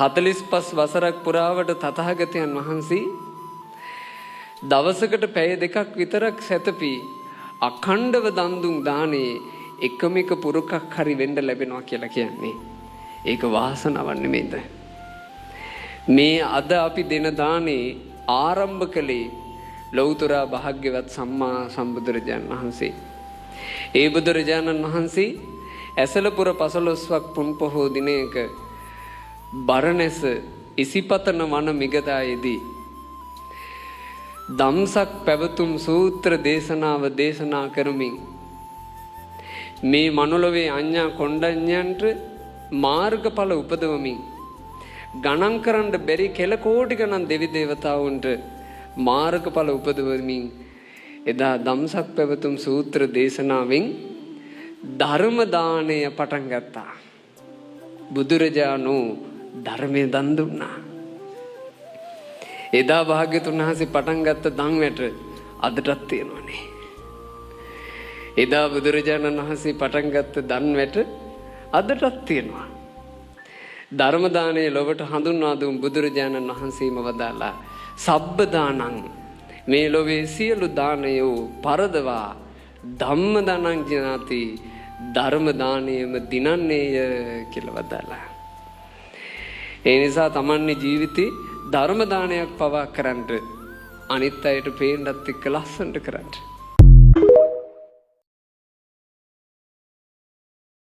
45 වසරක් පුරාවට තථාගතයන් වහන්සේ දවසකට පැය දෙකක් විතරක් සැතපී අඛණ්ඩව දන් දුන් දානේ එකම එක පුරුකක් හරි වෙන්න ලැබෙනවා කියලා කියන්නේ ඒක වාසනාවක් නෙමෙයිද? මේ අද අපි දෙන දානේ ආරම්භ කළේ ලෞතර භාග්‍යවත් සම්මා සම්බුදුරජාණන් වහන්සේ. ඒ බුදුරජාණන් වහන්සේ ඇසලපුර 15ක් පුන් පොහෝ දිනයක බරණැස ඉසිපතන වන මිගදායේදී දම්සක් පැවතුම් සූත්‍ර දේශනාව දේශනා කරමින් මේ මනුලොවේ අඤ්ඤා කොණ්ඩඤ්ඤන්ට මාර්ගඵල උපදවමින් ගණන් කරන්න බැරි කෙල කෝටි ගණන් දෙවි දේවතාවුන්ට මාර්ගඵල උපදවමින් එදා දම්සක් පැවතුම් සූත්‍ර දේශනාවෙන් ධර්ම දානය පටන් ගත්තා. බුදුරජාණෝ ධර්මය දන් දුන්නා. එදා භාග්‍යතුන් වහන්සේ පටන් ගත්ත දන් වැට අදටත් තියෙනවනේ. එදා බුදුරජාණන් වහන්සේ පටන් ගත්ත දන් වැට අදටත් තියෙනවා. ධර්ම දානය ලොවට හඳුන්වා දුන් බුදුරජාණන් වහන්සේම වදාලා සබ්බ දානං, මේ ලොවේ සියලු දානයෝ පරදවා ධම්ම දානං ජිනාති, ධර්ම දානයම දිනන්නේය කියලා වදාලා. ඒ නිසා තමන්ගේ ජීවිතේ ධර්ම දානයක් පවා කරන්න, අනිත් අයට පේන්නත් එක්ක ලස්සනට කරන්න.